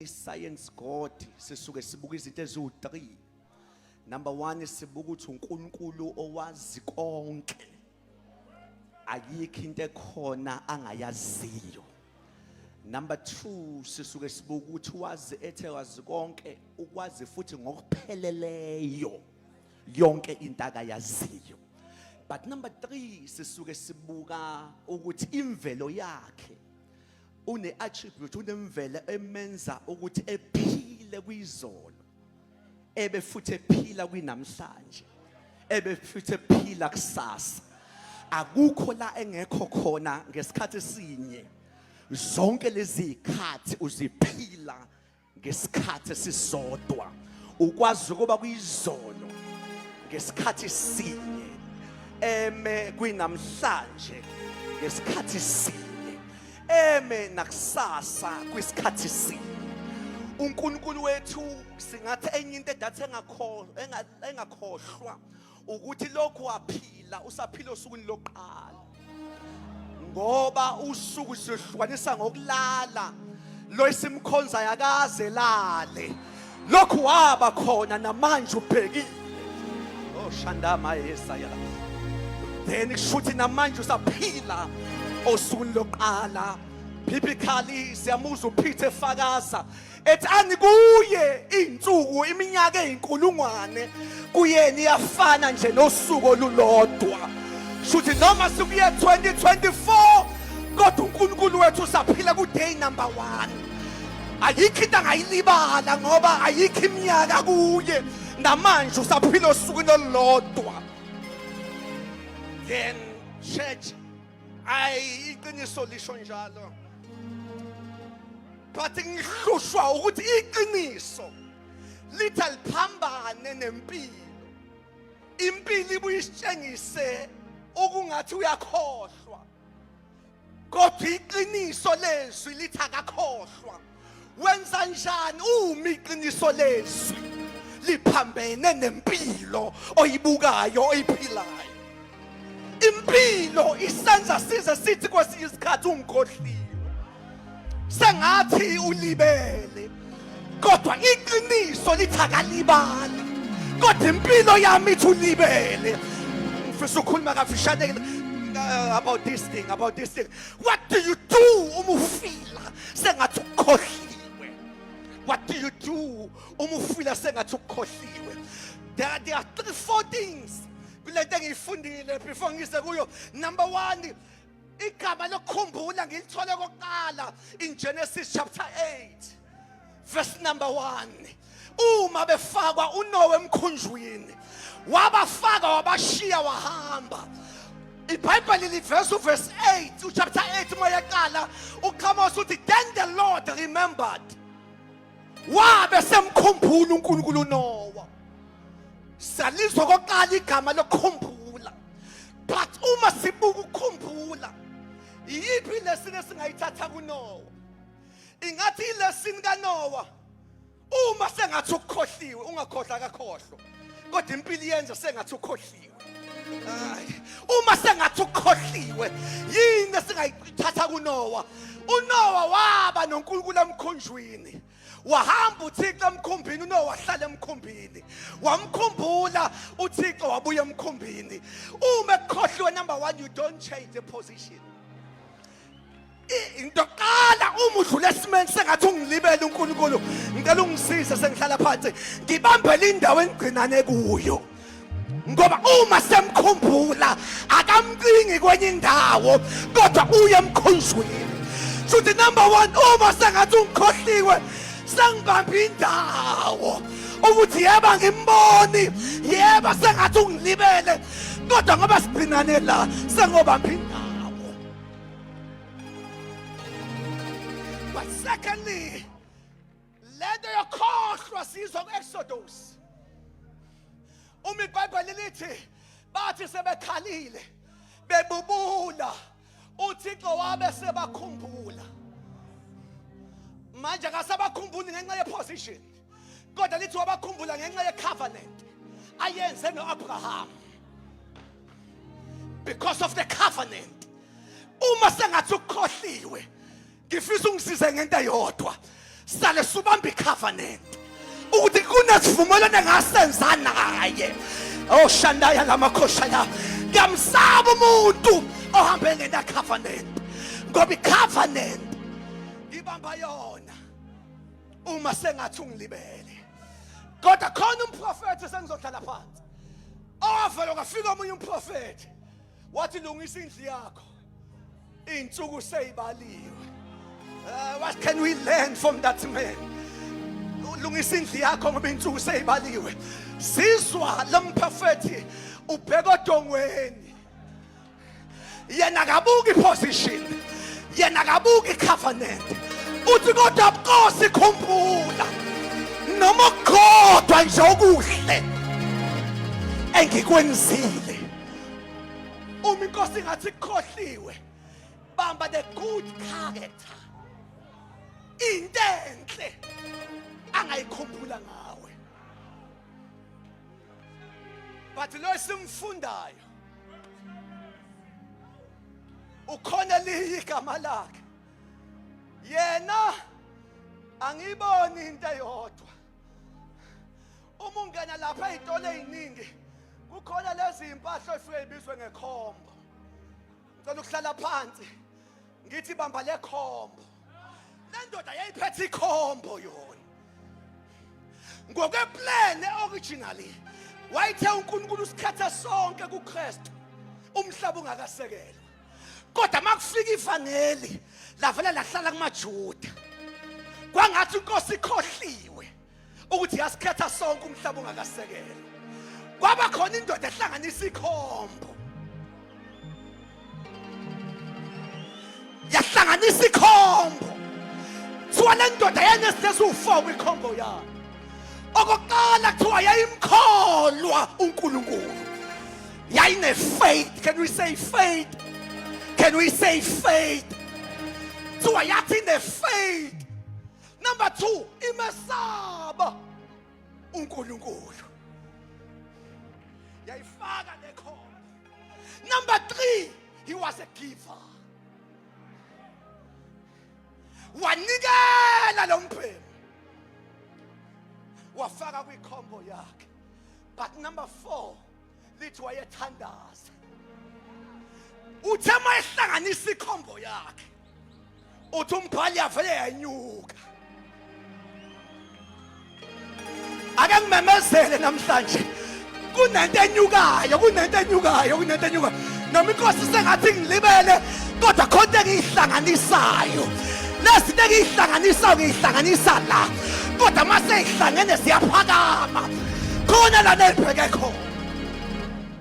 Science God, sisuke sibuka izinto eziwu3. Number 1, sibuka ukuthi uNkulunkulu owazi konke, ayikho into ekhona angayaziyo. Number 2, sisuke sibuka ukuthi wazi, ethe wazi konke, ukwazi futhi ngokupheleleyo yonke into akayaziyo. But number 3, sisuke sibuka ukuthi imvelo yakhe, une attribute, unemvelo emenza ukuthi ephile kwizolo, ebe futhi ephila kwinamhlanje, ebe futhi ephila kusasa. Akukho la engekho khona ngesikhathi esinye. Zonke lezi zikhathi uziphila ngesikhathi esisodwa. Ukwazi ukuba kuyizolo ngesikhathi sinye, eme kwinamhlanje ngesikhathi sinye, eme nakusasa kwisikhathi sinye. UNkulunkulu wethu, singathi enye into edathe engakhohlwa ukuthi lokhu waphila, usaphila osukwini lokuqala, ngoba usuku sihlukanisa ngokulala. Lo esimkhonza yakaze lale, lokhu waba khona, namanje ubhekile. Oh, shandama yesaya. Then kushuthi namanje usaphila osukwini lokuqala. Biblically, siyamuzwa uPeter efakaza ethi anikuye insuku iminyaka eyinkulungwane kuyena iyafana nje nosuku olulodwa. Shuthi noma sikuye 2024, kodwa uNkulunkulu wethu usaphila ku day number 1. Ayikho into angayilibala, ngoba ayikho iminyaka kuye. Namanje usaphila osukwini olulodwa. Then church, ayi, iqiniso lisho njalo, but ngihlushwa ukuthi iqiniso lithi aliphambane nempilo. Impilo ibuye isitshengise ukungathi uyakhohlwa, kodwa iqiniso lezwi lithi akakhohlwa. Wenza njani uma iqiniso lezwi liphambene nempilo oyibukayo, oyiphilayo? Impilo isenza size sithi kwesinye isikhathi ungikhohliwe, sengathi ulibele, kodwa iqiniso lithi akalibali, kodwa impilo yami ithi ulibele. Ngifisa ukukhuluma kafishane about this thing. What do you do uma ufila sengathi ukukhohliwe? What do you do uma ufila sengathi ukukhohliwe? There are three, four things kulento engiyifundile before ngise kuyo. Number 1, igama lokukhumbula ngilithole kokuqala in Genesis chapter 8 verse number 1, uma befakwa uNoah emkhunjwini. Wabafaka, wabashiya, wahamba. IBhayibheli liveza uverse 8, uchapter 8, uma yaqala uqhamuka uthi, "Then the Lord remembered." Wabe semkhumbula uNkulunkulu uNoah. Salizwa kokuqala igama lokukhumbula. But uma sibuka ukukhumbula, iyiphi lesson esingayithatha kuNoah? Ingathi ilesson kaNoah, uma sengathi ukukhohliwe, ungakhohlwa, akakhohlwa, kodwa impilo iyenza sengathi ukhohliwe. Hayi, uma sengathi ukhohliwe, yini esingayithatha kuNoah? UNoah waba noNkulunkulu emkhunjwini. Wahamba uThixo emkhumbini, uNoah wahlala emkhumbini, wamkhumbula uThixo, wabuya emkhumbini. Uma ekukhohliwe, number 1, you don't change the position. Into qala, uma udlula esimeni sengathi ungilibele uNkulunkulu, ngicela ungisize, sengihlala phansi, ngibambele indawo engigcinane kuyo, ngoba uma semkhumbula akamcingi kwenye indawo, kodwa uye emkhunjwini. Futhi number 1, uma sengathi ungikhohliwe, sengibamba indawo ukuthi yeba ngimboni, yeba sengathi ungilibele, kodwa ngoba sigcinane la, sengobamba indawo. But secondly, lento yokhohlwa sizwa ku-Exodus, uma iBhayibheli lithi bathi sebekhalile bebubula, uThixo wabe sebakhumbula. Manje akasabakhumbuli ngenxa yeposition, kodwa lithi wabakhumbula ngenxa yecovenant ayenze no-Abraham. Because of the covenant, uma sengathi ukukhohliwe, ngifisa ungisize ngento eyodwa. Sale subamba icovenant ukuthi kunesivumelwano engasenza naye. Oh shandaya lamakhosha la. Ngiyamsaba umuntu ohambe ngena covenant. Ngoba icovenant ngibamba yona uma sengathi ungilibele. Kodwa khona umprofethi sengizohlala phansi. Owavela kwafika omunye umprofethi wathi lungisa indlu yakho. Insuku seyibaliwe. What can we learn from that man? Lungisa indlu yakho ngoba insuku seyibaliwe. Sizwa lo mprofethi ubheka odongweni. Yena akabuki position. Yena akabuki covenant. Uthi kodwa Nkosi khumbula noma kodwa nje okuhle engikwenzile. Uma inkosi ingathi kukhohliwe, bamba the good character. Into enhle angayikhumbula ngawe. But lo esimfundayo ukhona liyi igama lakhe. Yena angiboni into eyodwa. Uma ungena lapha ezitolo eziningi kukhona lezi impahla efike ibizwe ngekhombo. Ngicela ukuhlala phansi ngithi bamba le khombo. Le ndoda yayiphethe ikhombo yona. Ngokweplan originally wayethe uNkulunkulu usikhetha sonke kuKristu umhlaba ungakasekelwa. Kodwa makufika ivangeli lavele lahlala kumaJuda. Kwangathi inkosi ikhohliwe ukuthi yasikhetha sonke umhlaba ungakasekelwa. Kwaba khona indoda ehlanganisa ikhombo. Yahlanganisa ikhombo. Kuthiwa le ndoda yayinesilesi uwu-4 kwikhombo yayo. Okokuqala kuthiwa yayimkholwa uNkulunkulu. Yayine faith. Can we say faith? Can we say faith? Kuthiwa yathi ine faith. Number 2, imesaba uNkulunkulu. Yayifaka le khombo. Number 3, he was a giver. Wanikela lo mbhemu. Wafaka kwikhombo yakhe. But number 4, lithi wayethandaza. Uthe mayehlanganisa ikhombo yakhe uthi umbhali yavele yanyuka. Ake ngimemezele namhlanje kunento enyukayo, kunento enyukayo, kunento enyukayo. Noma inkosi sengathi ngilibele kodwa khona into engiyihlanganisayo. Lezi zinto engiyihlanganisayo ngiyihlanganisa la. Kodwa uma seyihlangene ziyaphakama. Khona la neyibheke khona.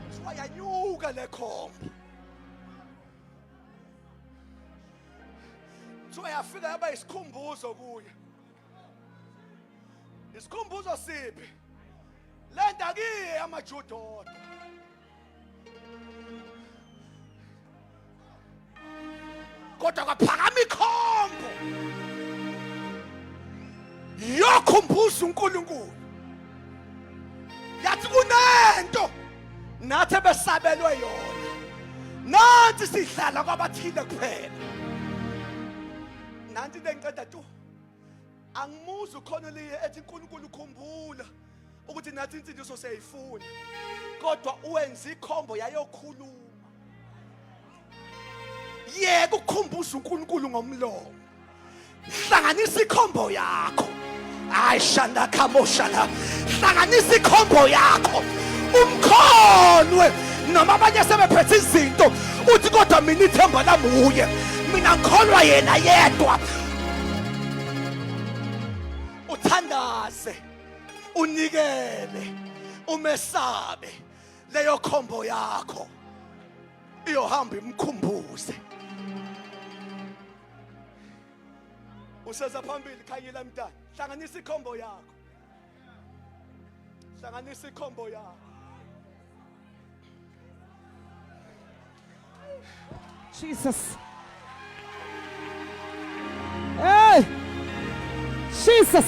Kuthiwa yanyuka le khombo. Kuthiwa yafika yaba isikhumbuzo kuye. Isikhumbuzo siphi? Le nto akiye amaJuda odwa. Kodwa kwaphakama ikhombo yokhumbuza uNkulunkulu. Yathi kunento nathi ebesabelwe yona. Nathi sidlala kwabathile kuphela. Nanti into engiqeda tu. Angimuzi ukhona liye ethi uNkulunkulu khumbula ukuthi nathi insindiso siyayifuna. Kodwa uwenza ikhombo yayokhuluma. Yeka ukukhumbuza uNkulunkulu ngomlomo. Hlanganisa ikhombo yakho. Hayi shanda khamoshana. Hlanganisa ikhombo yakho. Umkholwe noma abanye sebephethe izinto uthi kodwa mina ithemba lami uye. Mina ngikholwa yena yedwa. Uthandaze, unikele, umesabe leyo khombo yakho iyohamba imkhumbuze. Useza phambili khanyela mntana, hlanganisa ikhombo yakho, hlanganisa ikhombo yakho. Jesus. Hey! Jesus.